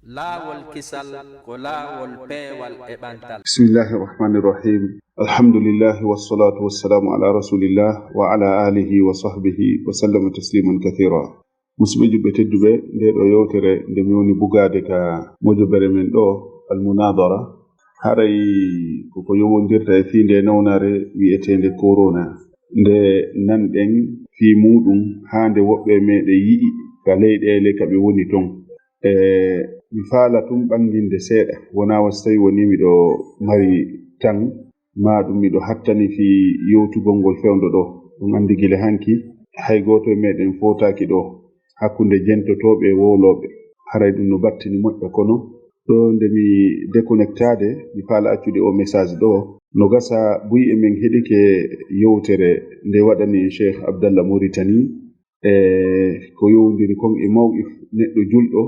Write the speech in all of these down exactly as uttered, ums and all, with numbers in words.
Laawol kisal ko laawol peewal e ɓantal. بسم الله الرحمن الرحيم. الحمد لله والصلاة والسلام على رسول الله وعلى آله وصحبه وسلم تسليما كثيرا. Musidɓe juɓɓe tedduɓe, nde ɗo yewtere nde mi woni bugaade ka mojobere men ɗo, almunadara, haray koko yowondirta e fii nde nawnaare wi'eteende corona, nde nanɗen fii muuɗum haa nde woɓɓe meɗen yi'i ka leyɗeele ka ɓe woni ton. E mi faala tun ɓanginde seeɗa, wonaa wa si tawi woni miɗo mari tan, maa ɗum miɗo hattani fii yewtugol ngol fewndo ɗo. Ɗum anndi gila hanki, hay gooto e meɗen footaaki ɗo, hakkunde jentotooɓe e wowlooɓe. Haray ɗum no battini moƴƴa, kono ɗo nde mi déconnectaade, mi faala accude o message ɗo. No gasa buy e men heɗike yewtere nde waɗani en Cheikh Abdallah Mauritanie, e ko yowndiri kon e mawqif neɗɗo julɗo,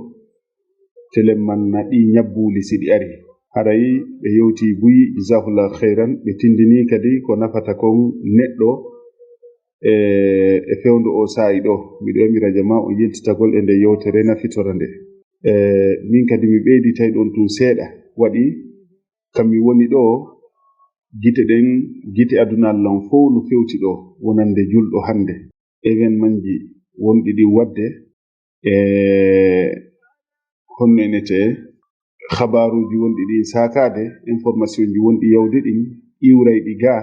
telen man na ɗi ñabbuuli si ɗi ari. Haray ɓe yewti buy, jazahullah khayran, ɓe tindini kadi ko nafata kon neɗɗo e, e fewndo o saa'i ɗo. Miɗo yamira jama on yiltitagol e nde yewtere nafitora nde. E, min kadi mi ɓeyditay ɗon tun seeɗa. Waɗi kam mi woni ɗo, gite ɗen, gite adunal lan fow no fewti ɗo, wonande julɗo hannde. Evenmanji wonɗi ɗi waɗde, e honno enete, khabaaruuji wonɗi ɗi saakaade, informationji wonɗi yawde ɗin, iwrayɗi gaa,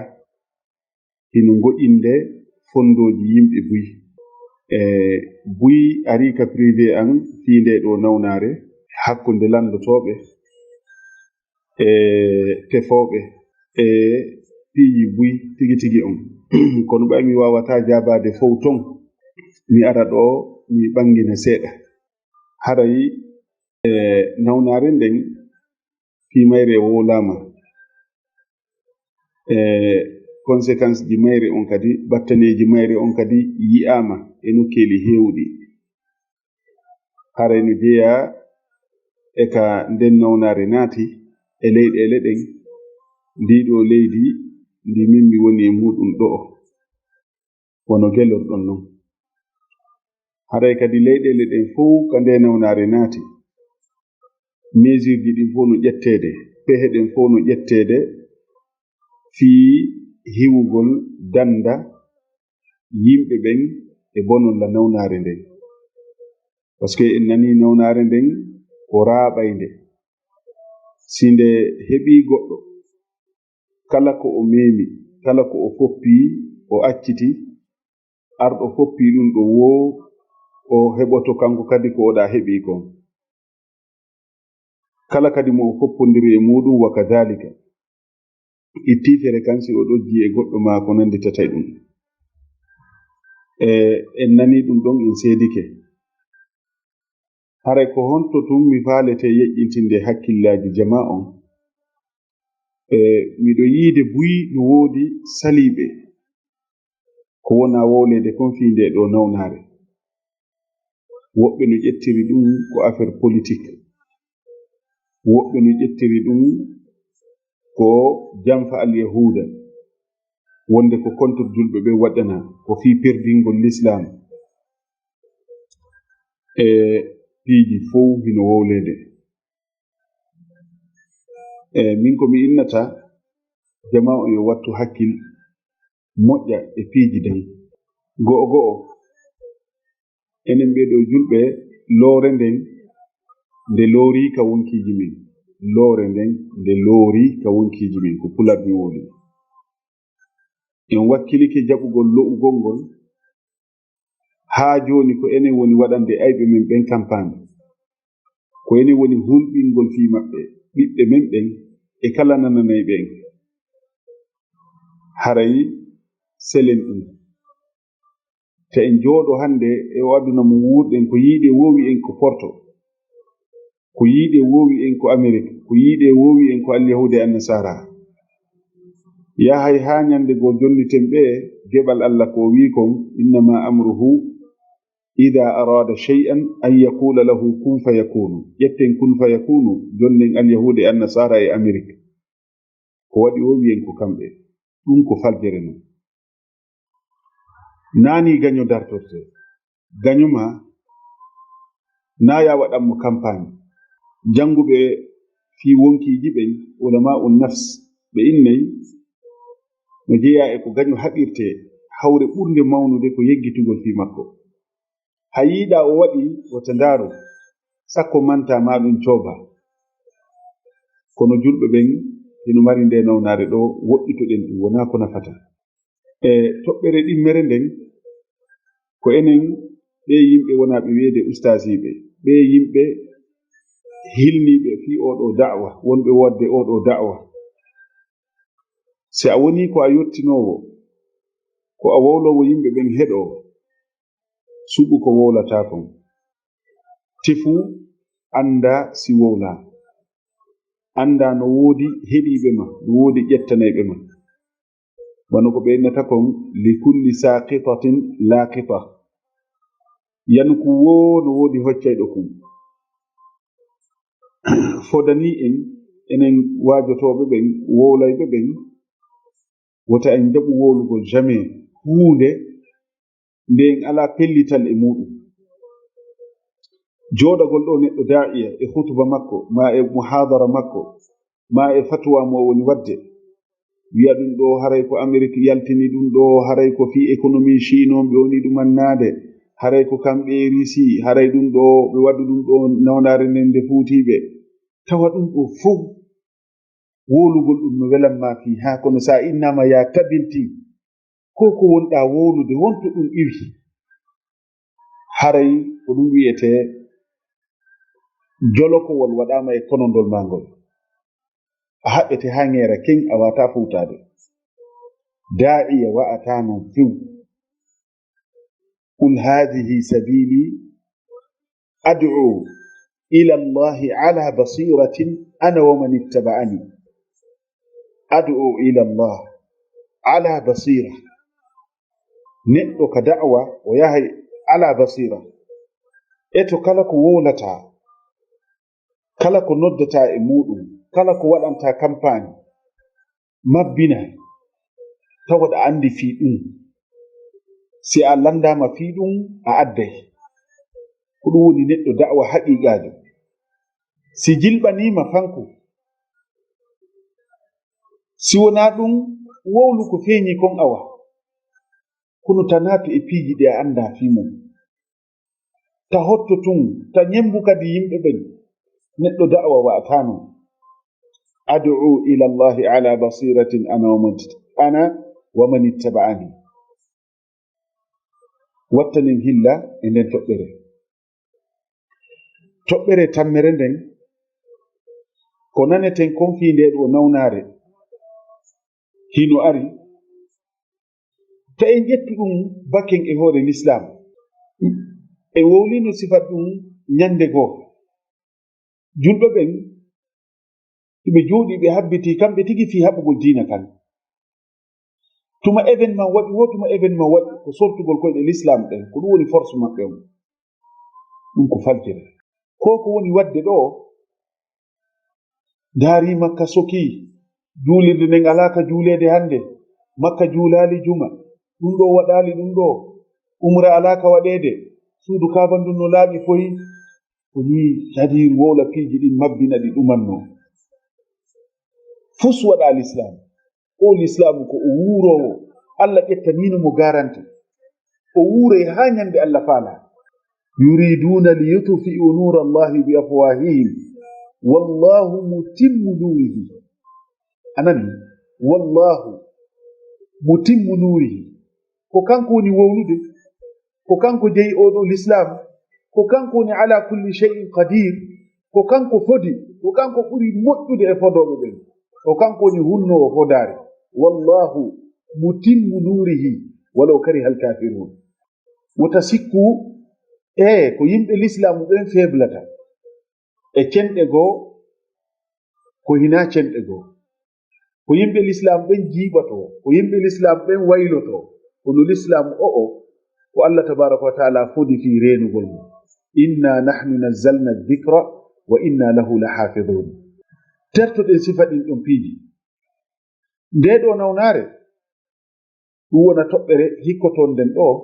hino ngoƴinde fondooji yimɓe buy. E buy ari ka privé an fii nde ɗo nawnaare, hakkunde lanndotooɓe e tefooɓe e piiji buy tigi tigi on. Kono ɓay mi waawataa jaabaade fow ton, mi ara ɗo mi ɓangina seeɗa. Haray e nawnaare nden fii mayre wowlaama. E conséquence ji mayre on kadi, battaneeji mayre on kadi yi'aama e nokkeeli heewɗi. Haray no jeyaa e ka nden nawnaare naati e leyɗeele ɗen, ndii ɗoo leydi ndi min mi woni e muuɗum ɗoo, wano gelorɗon non. Haray kadi leyɗeele ɗen fow ka nde nawnaare naati. Mesure ji ɗin fow no ƴetteede, pehe ɗen fow no ƴetteede fii hiwugol dannda yimɓe ɓen e bonolla nawnaare nden. Parce que en nanii nawnaare nden ko raaɓaynde. Si nde heɓii goɗɗo, kala ko o meemi, kala ko o foppii, o acciti, arɗo foppii ɗum ɗo woo, o heɓoto kanko kadi ko oɗa heɓii kon. Kala kadi mo o foppondiri e muuɗum, wa kadhalika, ittii fere kan si o ɗojji e goɗɗo maa ko nannditata e ɗum. E, en nanii ɗum ɗon, en seedike. Haray ko honto tun mi faalete yeƴƴintinde hakkillaaji jamaa on? E, miɗo yiide buy no woodi saliiɓe ko wona wowleede kon fii nde ɗo nawnaare. Woɓɓe no ƴettiri ɗum ko affaire politique. Woɓɓe no ƴettiri ɗum ko janfa alyahuuda, wonde ko contre julɓe ɓe waɗana, ko fii perdingol l'islam. E piiji fow hino wowleede. E min ko mi innata jamaa on yo wattu hakkil moƴƴa e piiji ɗen. Go'o go'o, enen ɓee ɗoo julɓe, loore nden nde loorii ka wonkiiji men. Loore nden nde loorii ka wonkiiji men, ko pular mi wowli. En wakkilike jaɓugol lo'ugol ngol. Haa jooni ko enen woni waɗande ayɓe men ɓen kampaañ. Ko enen woni hulɓingol fii maɓɓe, ɓiɓɓe men ɓen e kala nananayɓe en. Haray selen ɗum. Te en jooɗo hannde e o aduna mo wuurɗen, ko yiide woowi en ko Porto, ko yiide woowi en ko Amerik, ko yiide woowi en ko Alyahuuda e Annasaara. Yahay haa ñande goo jonniten ɓe geɓal Alla ko o wii kon, innama amruhu ida arada shay'an an yaqula lahu kun fayakunu. Ƴetten kun fayakunu, jonnen Alyahuuda e Annasaara e Amerik. Ko waɗi o wiyen ko kamɓe, ɗum ko faljere non. Naa ni gaño dartorte. Gaño ma, naa ya waɗan mo kampaañ. Jannguɓe fii wonkiiji ɓen, ulama'un nafs, ɓe innay no jeyaa e ko gaño haɓirtee, hawre ɓurnde mawnude ko yeggitugol fii makko. Hay yiɗaa o waɗi, wota ndaaru, sakko manta maa ɗum cooba. Kono julɓe ɓen hino mari ndee nawnaare ɗoo, woɗɗitoɗen ɗum, wonaa ko nafata. E toɓɓere ɗimmere nden, ko enen ɓee yimɓe wonaa ɓe wiyeede ustaasiiɓe, ɓee yimɓe hilniiɓe fii oo ɗoo da'wa, wonɓe waɗde oo ɗoo da'wa. Si a wonii ko a yottinoowo, ko a wowloowo yimɓe ɓen heɗoo, suɓu ko wowlataa kon. Tefu anndaa si wowlaa. Anndaa no woodi heɗiiɓe ma, no woodi ƴettanayɓe ma. Wano ko ɓe innata kon, "Li kulli saaqitatin laaqita." Yanukun woo no woodi hoccayɗo kun. Fodanii en, enen waajotooɓe ɓen, wowlayɓe ɓen, wota en jaɓu wowlugol jamais huunde nde en alaa pellital e muuɗum. Jooɗagol ɗoo neɗɗo daa'iya e hutuba makko, maa e muhaadara makko, maa e fatwa mo o woni waɗde, wiya ɗum ɗoo haray ko Amerik yaltini ɗum ɗoo, haray ko fii économie Chine on ɓe woni ɗum annaade, haray ko kamɓe e Russie, haray ɗum ɗoo ɓe waɗi ɗum ɗoo nawnaare nden nde fuutiiɓe. Tawa ɗum ɗoo fow wowlugol ɗum no welan maa fii haa, kono si a innaama yaa tabintin ko ko wonɗaa wowlude, wonto ɗum iwi, haray ko ɗum wi'etee jolokowol waɗaama e konondol maa ngol. A haɓɓete haa ŋeera keŋ, a waawataa fowtaade. Daa'iya wa'ataa non few. "Qul haadhihi sabiili ad'u ila Allahi ala basiratin ana wa man ittaba'ani." Ad'u ila Allah ala basira. Neɗɗo ka da'wa o yahay ala basira. Eto kala ko wowlataa, kala ko noddataa e muuɗum, kala ko waɗantaa kampaañ, mabbina, tawa ɗa anndi fii ɗum. Si a lanndaama fii ɗum, a adday. Ko ɗum woni neɗɗo da'wa haqiiqaajo. Si jilɓaniima fanko, si wonaa ɗum, wowlu ko feeñi kon awa. Kono ta naatu e piiji ɗi a anndaa fii mum. Ta hotto tun, ta ñemmbu kadi yimɓe ɓen. Neɗɗo da'wa wa'ataa non. "Ad'u ila Allahi ala basiratin ana wa man, ana wa man ittaba'ani." Wattanen hilla e nden toɓɓere. Toɓɓere tammere nden, ko naneten kon fii ndee ɗoo nawnaare hino ari, ta en ƴettu ɗum baken e hoore Lislaam. En wowlino sifat ɗum ñannde goo. Julɓe ɓen, hiɓe jooɗii, ɓe habbitii kamɓe tigi fii haɓugol diina kan. Tuma événement waɗi woo, tuma événement waɗi, ko sortugol koyɗe Lislaam ɗen, ko ɗum woni force maɓɓe on. Ɗum ko faljere. Ko ko woni waɗde ɗoo, ndaarii Makka sokii, juulirde nden alaa ka juuleede hannde, Makka juulaali juma, ɗum ɗoo waɗaali ɗum ɗoo, umra alaa ka waɗeede, suudu Kaaba ndun no laaɓi foyi. Ko nii Jarir wowla piiji ɗin mabbina ɗi ɗumannoo. Fus waɗaa Lislaam. O Lislaamu ko o wuuroowo, Alla ƴettaniino mo garanti. O wuuray haa ñande Alla faalaa. "Yuriduuna li yutfi'u nuura Allahi bi afwahihim, wallahu mutimmu nuurihi." A nani? "Wallahu mutimmu nuurihi." Ko kanko woni wowlude, ko kanko jeyi oo ɗoo Lislaam, ko kanko woni ala kulli shay'in qadir, ko kanko fodi, ko kanko ɓuri moƴƴude e fodooɓe ɓen, ko kanko woni hunnoowo fodaari. "Wallahu mutimmu nuurihi walaw karihal kafirun." Wota sikku, e ko yimɓe Lislaamu ɓen feeblata e cenɗe goo, ko hinaa cenɗe goo. Ko yimɓe Lislaam ɓen jiiɓotoo, ko yimɓe Lislaam ɓen waylotoo, kono Lislaam o'o, ko Alla tabaaraka wa ta'aala fodi fii reenugol mo. "Inna nahnu nazzalna dhikra wa inna lahu lahafidhun." Tertoɗen sifa ɗin ɗon piiji. Ndee ɗoo nawnaare, ɗum wona toɓɓere hikkotoonde ɗoo.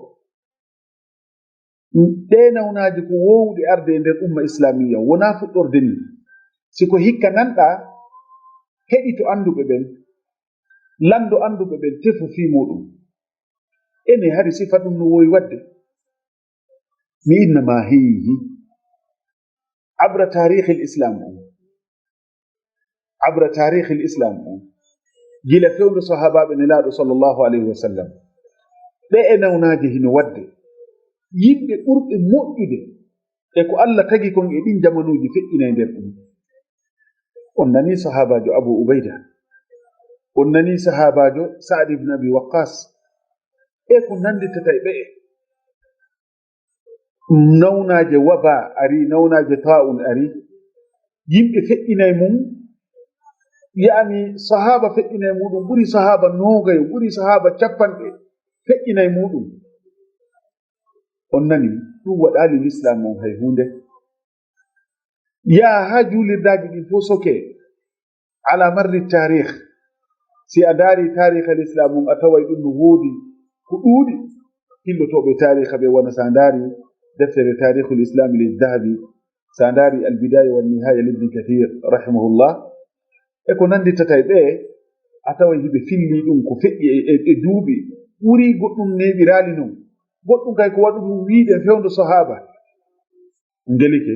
Ɗee nawnaaji ko woowuɗe arde e nder umma islaamiyya, wonaa fuɗɗorde nii. Si ko hikka nanɗaa, heɗito annduɓe ɓen, lanndo annduɓe ɓen, tefu fii muuɗum. Ene hari sifa ɗum no woowi waɗde? Mi inna ma hiihi. Abra taarikhil Islam on. Abra taarikhil Islam on. Gila fewndo sahaabaaɓe Nelaaɗo sallallahu alayhi wa sallam. Ɗe e nawnaaje hino waɗde. Yimɓe ɓurɓe moƴƴude e ko Allah tagi kon e ɗin jamanuuji feƴƴinay nder ɗum. On nanii sahaabaajo Abu Ubayda. On nanii sahaabaajo Sa'd ibn Abi Waqqas. E ko nannditata e ɓe'e. Nawnaaje waba ari, nawnaaje taa'un ari. Yimɓe feƴƴinay mum, yaani sahaaba feƴƴinay muɗum, ɓuri sahaaba noogayo, ɓuri sahaaba cappanɗe feƴƴinay muɗum. On nani, ɗum waɗaali Lislaam on hay huunde. Yaa haa juulirdaaji ɗin fof sokee, ala marri taarih. Si a ndaari taarih al Islam on, a taway ɗum no woodi ko ɗuuɗi. Hillotooɓe taariha ɓe wona, so a ndaari deftere Taarihul Islam lil Dahabi, so a ndaari Al Bidaya wan Nihaya Libni Kathir, rahimahullah, e ko nannditata e ɓe, a taway hiɓe filli ɗum ko feƴƴi e, e, e duuɓi ɓuri goɗɗum neeɓiraali non. Goɗɗum kay ko waɗu ɗum wiide fewndo sahaaba. Ngelike,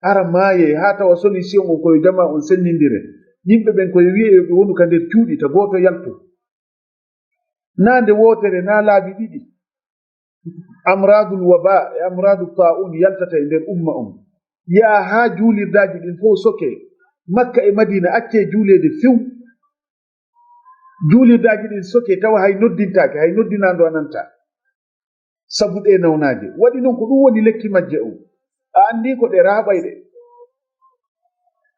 hara maayee haa tawa solution on ko yo jamaa on senndindire. Yimɓe ɓen ko yo wi'e yo ɓe wonu ka nder cuuɗi, ta gooto yaltu. Naa nde wootere, naa laabi ɗiɗi. Amradul waba e amradu taa'un yaltata e nder umma on. Yaa haa juulirdaaji ɗin fof sokee. Makka e Madiina, accee juuleede few. Juulirdaaji ɗin sokee, tawa hay noddintaake, hay noddinaandu a nantaa. Sabu ɗee nawnaaje. Waɗi non ko ɗum woni lekki majje on. A anndii ko ɗe raaɓay ɗe.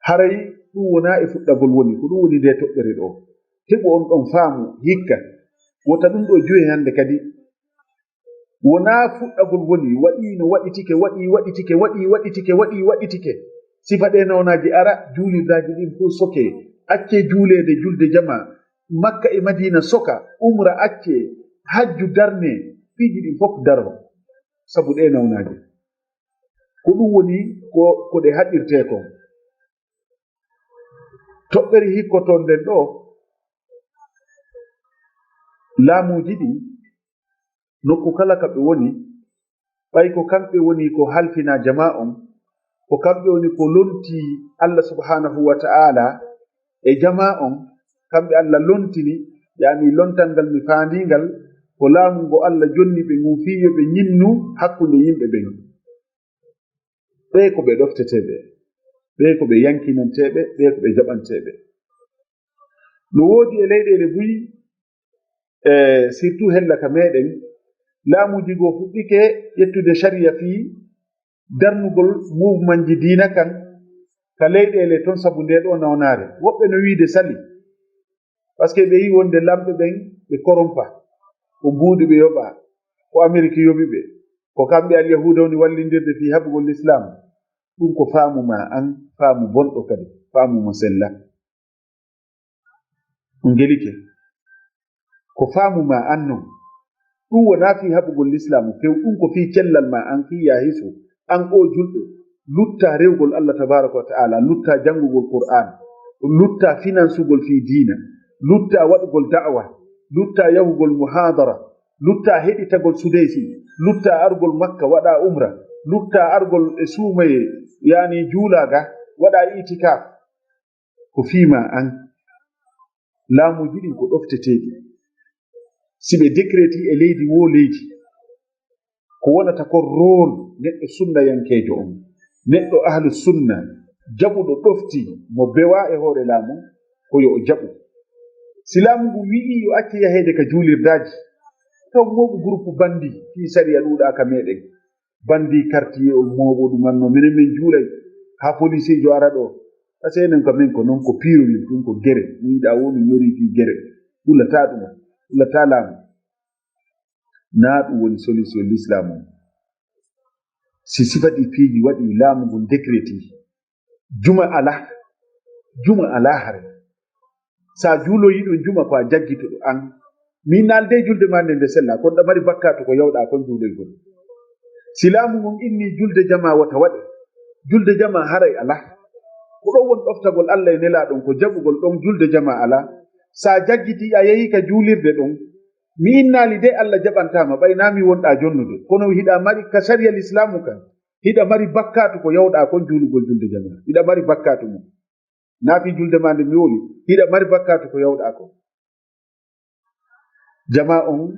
Haray ɗum wonaa e fuɗɗagol woni, ko ɗum woni ndee toɓɓere ɗoo. Heɓu on ɗon faamu hikka. Wota ɗum ɗoo juye hannde kadi. Wonaa fuɗɗagol woni, waɗii no waɗitike, waɗii, waɗitike, waɗii, waɗitike, waɗii, waɗitike. Sifa ɗee nawnaaje ara, juulirdaaji ɗin fof sokee. Accee juuleede, julde jamaa. Makka e Madiina soka, umra accee, hajju darnee, piiji ɗin fof daroo. Sabu ɗee nawnaaje. Ko ɗum woni ko, ko ɗe haɗirtee kon. Toɓɓere hikkotoon nden ɗoo, laamuuji ɗin, nokku kala ka ɓe woni, ɓay ko kamɓe woni ko halfinaa jamaa on, ko kamɓe woni ko lontii Allah subhanahu wa ta'ala e jamaa on, kamɓe Allah lontini, yaani lontal ngal mi faandii ngal, ko laamu ngo Allah jonni ɓe ngun fii yo ɓe ñinnu hakkunde yimɓe ɓen. Ɓee ko ɓe ɗofteteeɓe, ɓee ko ɓe yankinanteeɓe, ɓee ko ɓe jaɓanteeɓe. No woodi e leyɗeele buy, e surtout hella ka meɗen, laamuuji goo fuɗɗike ƴettude sariya fii darnugol mouvement ji diina kan ka leyɗeele ton sabu ndee ɗoo nawnaare. Woɓɓe no wiide sali, parce que ɓe yi'i wonde lamɓe ɓen ɓe korompa, ko mbuuɗi ɓe yoɓa, ko Amerik yoɓi ɓe, ko kamɓe Alyahuuda woni wallindirde fii haɓugol Lislaam. Ɗum ko faamu maa an, faamu bonɗo kadi, faamu mo sella. Ngelike. Ko faamu maa an non. Ɗum wonaa fii haɓugol Lislaamu few, ɗum ko fii cellal maa an, fii yaahisu. An oo julɗo, luttaa rewgol Allah tabaaraka wa ta'ala, luttaa janngugol Qur'aan, luttaa finansugol fii diina, luttaa waɗugol da'wa, luttaa yahugol muhaadara, luttaa heɗitagol sudaysi, luttaa argol Makka, waɗaa umra, luttaa argol e suumayee, yaani juulaa ga, waɗaa itikaaf. Ko fii maa an. Laamuuji ɗin ko ɗofteteeɗi. Si ɓe décrétii e leydi woo leydi, ko wonata kon rôle neɗɗo sunnayankeejo on, neɗɗo ahlu sunna, jaɓuɗo ɗofti mo bewaa e hoore laamu, ko yo o jaɓu. Si laamu ngun wi'ii yo acce yaheede ka juulirdaaji, taw mooɓu groupe bandi fii sariya ɗuuɗaa ka meɗen. Bandi quartier on mooɓo ɗum anno, minen min juulay, haa polisiijo ara ɗoo. Parce que enen ko min ko non ko piirolin, ɗum ko gere. Mi yiɗaa wonu yori fii gere. Hulataa ɗum, hulataa laamu. Naa ɗum woni solution Lislaam on. Si sifa ɗi piiji waɗi laamu ngun décrétii, juma alaa, juma alaa hare. Sa juuloyi ɗum juma ko a jaggituɗo an. Min naalde julde ma nde nde sella, kon ɗa mari bakkaatu ko yawɗa kon juuloygol. Si laamu ngun inni julde jama wota waɗe, julde jama haray alaa. Ko ɗon woni ɗoftagol Allah e Nelaaɗo on, ko jaɓugol ɗon julde jamaa alaa. So a jaggitii, a yehii ka juulirde ɗon, mi innaali de Allah jaɓantaa ma, ɓay naa mi wonɗaa jonnude. Kono hiɗa mari ka sariya Lislaamu kan, hiɗa mari bakkaatu ko yawɗaa kon juulugol julde jamaa. Hiɗa mari bakkaatu mum. Naa fii julde maa nde mi woni, hiɗa mari bakkaatu ko yawɗaa kon. Jamaa on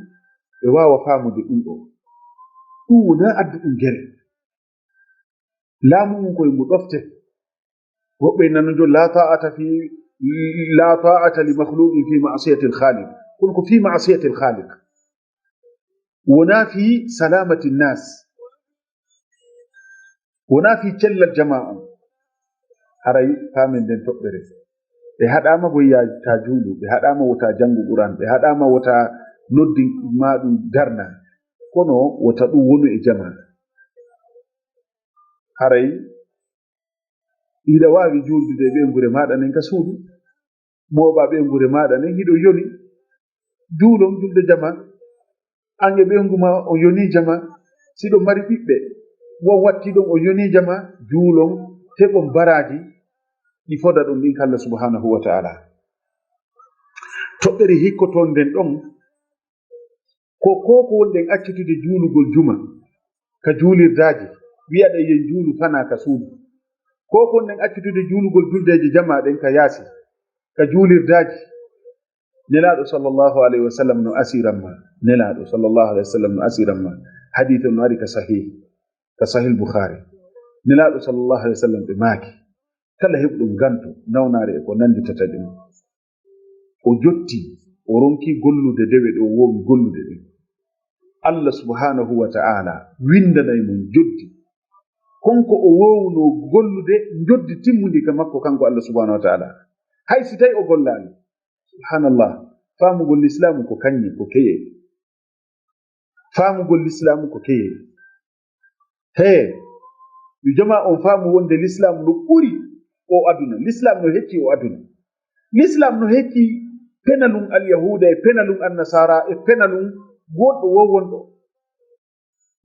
ɓe waawa faamude ɗum ɗoo. Ɗum wonaa addu ɗum gere. Laamu ngun ko e ngu ɗofte. Woɓɓe nana njo, "La ta'ata fi, la ta'ata li makhluqin fi ma'siyatil khaliq." Kono ko fi ma'siyatil khaliq. Wonaa fi salamati nnas. Wonaa fi cellal jamaa on. Haray faamen nden toɓɓere. Ɓe haɗaama boy yaa taa juulu, ɓe haɗaama wota janngu Qur'an, ɓe haɗaama wota noddi maa ɗum darna. Kono wota ɗum wonu e jamaa. Haray hiɗa waawi juuldude e ɓeynguure maaɗa nden ka suudu. Mooɓa ɓeynguure maaɗa nden, hiɗo yoni. Juulon julde jamaa. An e ɓeyngu maa on yoni jamaa. Si ɗon mari ɓiɓɓe, won wattiɗon on yoni jamaa, juulon, heɓon baraaji ɗi fodaɗon ɗin ka Allah subhanahu wa ta'ala. Toɓɓere hikkotoon nden ɗon, ko, ko, ko wonɗen accitude juulugol juma ka juulirdaaji, wi'aɗen yen juulu fanaa ka suudu. Ko, ko wonɗen accitude juulugol juldeeji jamaa ɗen ka yaasi, ka juulirdaaji. Nelaaɗo sallallahu alayhi wa sallam no asiran ma. Nelaaɗo sallallahu alayhi wa sallam no asiran ma. Hadiis on no ari ka sahih, ka sahih Bukhari. Nelaaɗo sallallahu alayhi wa sallam ɓe maaki, kala heɓuɗo nganto, nawnaare e ko nannditata ɗum, o jotti, o ronki gollude dewe ɗo o woowi gollude ɗum, Allah subhanahu wa ta'ala winndanay mo njoddi. Kon ko o woowunoo gollude njoddi timmundi ka makko kanko Allah subhanahu wa ta'ala. Hay si tawi o gollaali. Subhanallah. Faamugol Lislaamu ko kañŋe, ko keye. Faamugol Lislaamu ko keye. Hee, yo jamaa on faamu wonde Lislaamu no ɓuri o aduna. Lislaamu no hecci o aduna. Lislaamu no hecci penalun Alyahuuda e penalun Annasaara e penalun goɗɗo wo wonɗo.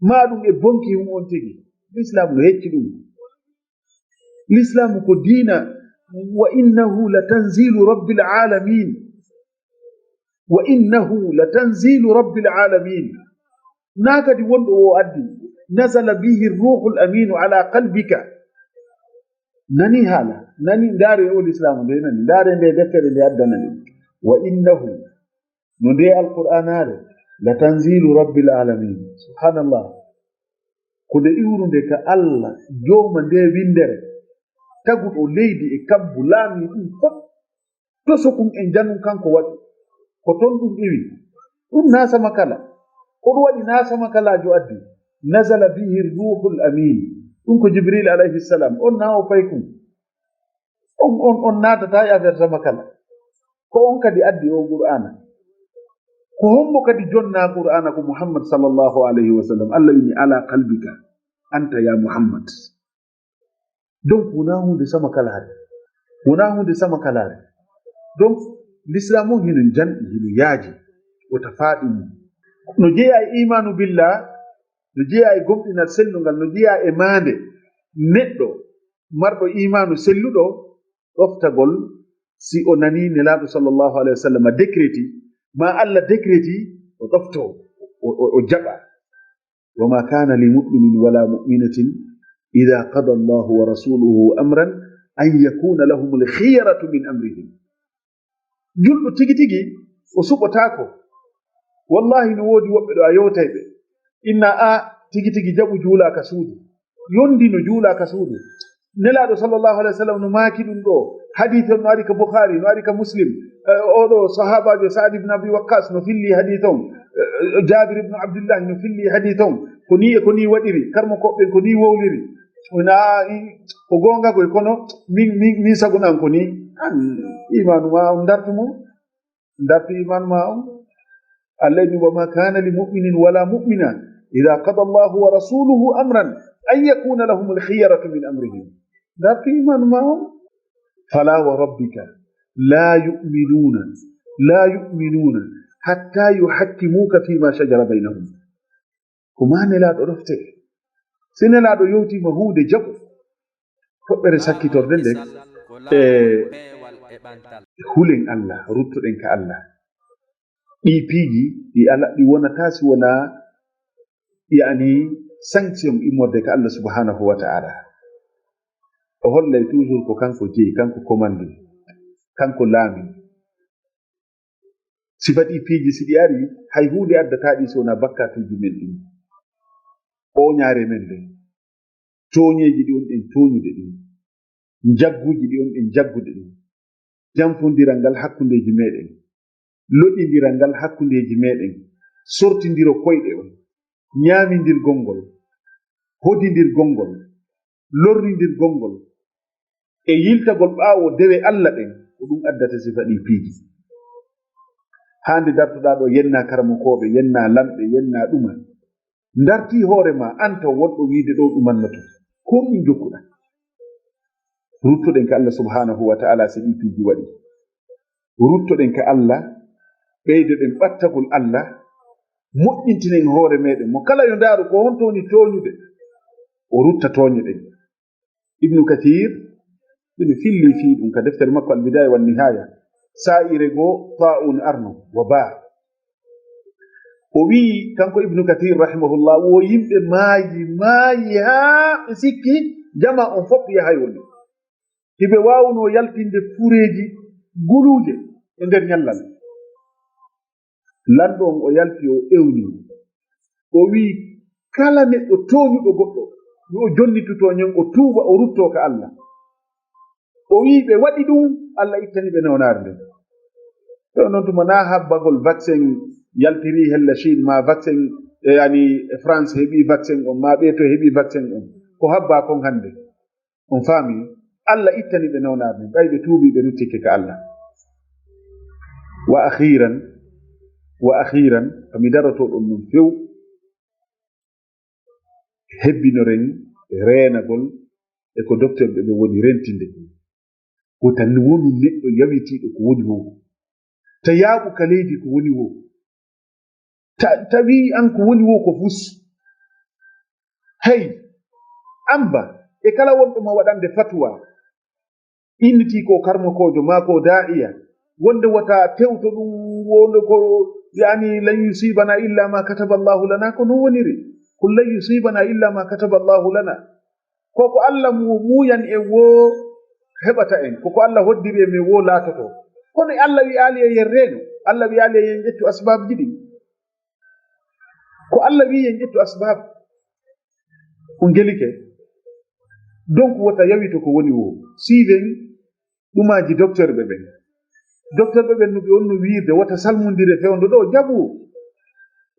Maa ɗum e bonki hun on tigi. Lislaamu no hecci ɗum. Lislaamu ko diina, "Wa innahu la tanzilu rabbil alamin." "Wa innahu la tanzilu rabbil alamin." Naa kadi wonɗo o addi, "Nazala bihi ruhul aminu ala qalbika." Nani haala, nani, ndaare o Lislaamu nde nani, ndaare nde deftere nde addana nde. "Wa innahu," no nde Alqur'aanaare, "la tanzilu rabbil alamin." Subhanallah. Ko nde iwrunde ka Allah, jooma nde winndere, taguɗo leydi e kambu, laami ɗum fof. Toso ɗum e njanun kanko waɗi. Ko ton ɗum iwi. Ɗum naa sama kala. Ko ɗum waɗi naa sama kalaajo addi. "Nazala bihi ruhul amin." Ɗum ko Jibril alayhi salam. On naa o paykun. On, on, on naatataa e affaire sama kala. Ko on kadi addi o Qur'aana. Ko hombo kadi jonnaa Qur'aana? Ko Muhammad sallallahu alayhi wa sallam. Allah inni, "Ala qalbika anta ya Muhammad." Donc, wonaa huunde sama kalaare. Wonaa huunde sama kalaare. Donc, Lislaam on hino janɗi, hino yaaji. Wota faaɗi mum. No jeyaa e imaanu billah, no jeyaa e gomɗinal sellungal, no jeyaa e maande neɗɗo marɗo imaanu selluɗo, ɗoftagol si o nanii Nelaaɗo sallallahu alayhi wa sallam décréti, ma Allah décréti, o ɗoftoo, o, o, o jaɓa. "Wa ma kana li mu'minin wala mu'minatin idha qada Allahu wa rasuluhu amran an yakuna lahumul khiyaratu min amrihim." Julɗo tigi tigi, o suɓotaako. Wallahi, no woodi woɓɓe ɗo a yewtay ɓe. Inna a tigi tigi jaɓu juulaa ka suudu. Yondi no juulaa ka suudu. Nelaaɗo sallallahu alayhi wa sallam no maaki ɗum ɗo. Hadiis on no ari ka Bukhari, no ari ka Muslim. Eh, oɗo sahaabaajo Sa'd ibn Abi Waqqas no filli hadiis on. Eh, Jaabir ibn Abdullah no filli hadiis on. Ko nii e ko nii waɗiri. Karmo koɓɓen ko nii wowliri. Wona i-, ko goonga koy, kono min, min, min sagonan ko nii. An, imaanu ma on dartu mo. Dartu iman ma on. Allah ni, "Wa ma kana li mu'minin wala mu'mina idha qada Allahu wa rasuluhu amran an yakuna lahumul khiyaratu min amrihim." Dartu iman ma on. "Fala wa rabbika la yu'minuna, la yu'minuna hatta yuhakkimuka fima shajara bainahum." Ko ma Nelaaɗo ɗofte. Si Nelaaɗo yewtiima huunde jaɓu. Toɓɓere sakkitorde nden, E hulen Allah, ruttoɗen ka Allah. Ɗi piiji ɗi ala, ɗi wonata si wona, yani, sanction immorde ka Allah subhanahu wa ta'ala. O hollay toujours ko kanko jeyi, kanko commandi, kanko laami. Sifa ɗi piiji si ɗi ari, hay huunde addata ɗi so wona bakkatuuji men ɗin, ooñaare men nden, tooñeeji ɗi on ɗen tooñude ɗin, njagguuji ɗi on ɗen jaggude ɗin, janfondiral ngal hakkundeeji meɗen, loɗindiral ngal hakkundeeji meɗen, sortindiro koyɗe on, ñaamindirgol ngol, hodindirgol ngol, lorrindirgol ngol, e yiltagol ɓaawo dewe Allah ɗen, ko ɗum addata sifa ɗi piiji. Haa nde dartoɗaa ɗo, yennaa karamokooɓe, yennaa lamɓe, yennaa ɗuma. Ndartii hoore maa, an taw wonɗo wiide ɗo ɗumannoto. Ko ɗum jokkuɗaa. Ruttoɗen ka Allah subhanahu wa ta'ala si ɗi piiji waɗi. Ruttoɗen ka Allah, ɓeydoɗen ɓattagol Allah, moƴƴintinen hoore meɗen. Mo kala yo ndaaru ko honto woni tooñude, o rutta tooñe ɗen. Ibnu Kathir, ɓe filli fii ɗum ka deftere makko Al-Bidaya wa Nihaya, saa'ire goo taa'un arno, wa baa. O wi'i, kanko Ibnu Kathir rahimahullah, wo yimɓe maayi, maayi haa ɓe sikki jama on fof yahay woni. Hiɓe waawunoo yaltinde fureeji guluuje e nder ñallal. Lanɗo on o yalti, o ewni. O wi'i, kala neɗɗo tooñuɗo goɗɗo, yo o jonnitu tooñe on, o tuuba, o ruttoo ka Allah. O wi'i, ɓe waɗi ɗum, Allah ittani ɓe newnaare nden. Ɗo non tuma na habbagol vaccin yaltiri hella Chine, ma vaccin, e, yani, e France heɓi vaccin on, ma ɓe to heɓi vaccin on. Ko habba kon hannde. On faami? Allah ittani ɓe newnaare nden, ɓay ɓe tuubi, ɓe ruttike ka Allah. Wa akhiran, wa akhiran, ko mi daroto ɗon non few, hebbinoren reenagol e ko docteur ɓe ɓe woni rentinde. Ko tan wonu neɗɗo yawitiiɗo ko woni woo. Ta yaaɓu ka leydi ko woni woo. Ta, tawi an ko woni woo ko fus. Hey, amba, e kala wonɗo ma waɗande fatuwa, innitii ko karmokoojo maa ko daa'iya, wonde wata tewto ɗum, wonde ko, yani, lan yusibana illa ma kataba Allahu lana, ko non woniri. Qul lan yusibana illa ma kataba Allahu lana. Ko ko Allah mu-, muuyan en woo heɓata en, ko ko Allah hoddiri en men woo laatoto. Kono Allah wi'aali e yen reeno, Allah wi'aali e yen ƴettu asbaabji ɗin. Ko Allah wi'i yen ƴettu asbaab. On gelike. Donc, wota yawito ko woni woo. Siiven ɗumaaji docteur ɓe ɓen. Docteur ɓe ɓen no ɓe on no wi'irde, wota salmondire fewndo ɗo, jaɓu.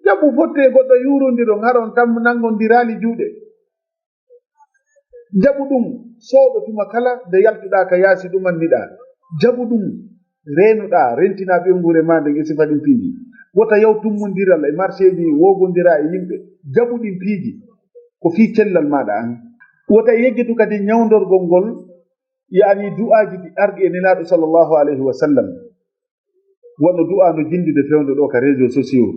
Jaɓu fotte goɗɗo yuurondiro, ngaron tan nangondiraali juuɗe. Jaɓu ɗum, sooɗo tuma kala nde yaltuɗaa ka yaasi ɗumanniɗaa. Jaɓu ɗum, reenuɗaa, rentinaa ɓeynguure maa nden e sifa ɗin piiji. Wota yaw tummondiral e marseeji, woogondiraa e yimɓe. Jaɓu ɗin piiji, ko fii cellal maaɗa an. Wota yeggitu kadi ñawndorgol ngol, yani du'aaji ɗi arɗi e Nelaaɗo sallallahu alayhi wa sallam. Wano du'aa no jinndude fewndo ɗo ka réseaux sociaux.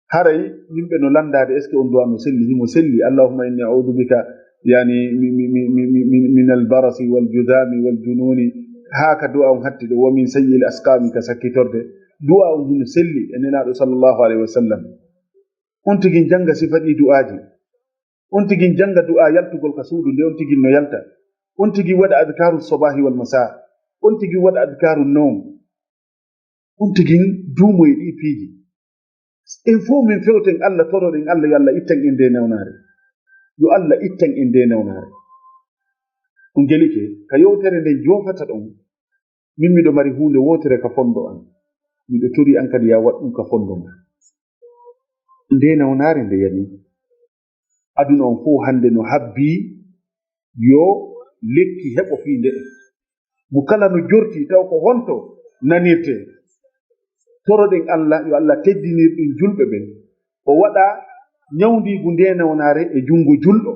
Haray yimɓe no lanndaade, est-ce que on du'aa no selli? Himo selli. Allahumma inni a'udhu bika, yani, mi, mi, mi, mi, mi, min, min al-barasi wal judami wal jununi. Haa ka du'aa on hatti ɗo, wa min sayyi'il asqami ka sakkitorde. Du'aa on hino selli e Nelaaɗo sallallahu alayhi wa sallam. On tigi jannga sifa ɗi du'aaji. On tigi jannga du'aa yaltugol ka suudu nde on tigi no yalta. On tigi waɗa adkaru sobahi wal masa. On tigi waɗa adkaru nawm. On tigi duumo e ɗi piiji. En fof min fewten Allah, toroɗen Allah, yo Allah ittan en nde newnaare. Yo Allah ittan en nde newnaare. On gelike, ka yewtere nde joofata ɗon, min miɗo mari huunde wootere ka fondo an. Miɗo tori an kadi ya waɗ ɗum ka fondo ma. Nde newnaare nde yani. Aduna on fof hannde no habbii yo lekki heɓo fii nde'e. Mo kala no jortii taw ko honto nanirtee. Toroɗen Allah, yo Allah teddinir ɗum julɓe ɓen. O waɗa ñawndiigu nde newnaare e junngo julɗo.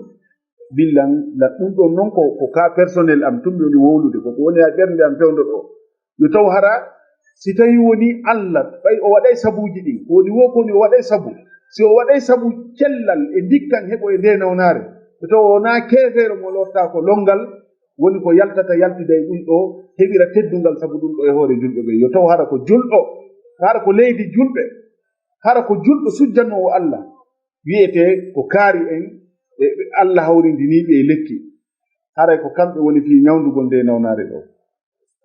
Billan, la, ɗum ɗon non ko, ko cas personnel am, tun mi woni wowlude, ko ko woni e ɓernde am fewndo ɗo. Yo taw hara, si tawi woni Allah, ɓay o waɗay sabuuji ɗin, ko woni wo ko woni o waɗay sabu. Si o waɗay sabu cellal e ndikkan heɓo e nde nawnaare, yo taw wonaa keefeero mo lottaako lonngal, Woni ko yaltata, yaltida e ɗum ɗo, heɓira teddungal sabu ɗum ɗo e hoore julɓe ɓe. Yo taw hara ko julɗo, hara ko leydi julɓe, hara ko julɗo sujjannoowo Allah, wiyetee ko kaari en e ɓe Allah hawrindinii ɓe e lekki. Haray ko kamɓe woni fii ñawndugol ndee nawnaare ɗoo.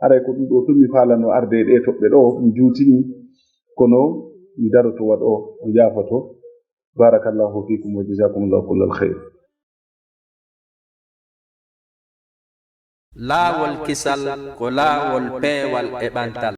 Haray ko ɗum ɗoo tun mi faalano arde e ɗee toɓɓe ɗoo, mi juutini, kono mi daroto waɗo, o yaafoto. Barakallahu fiikum wa jazakumullahu kullal khayr. Laawol kisal ko laawol peewal e ɓantal.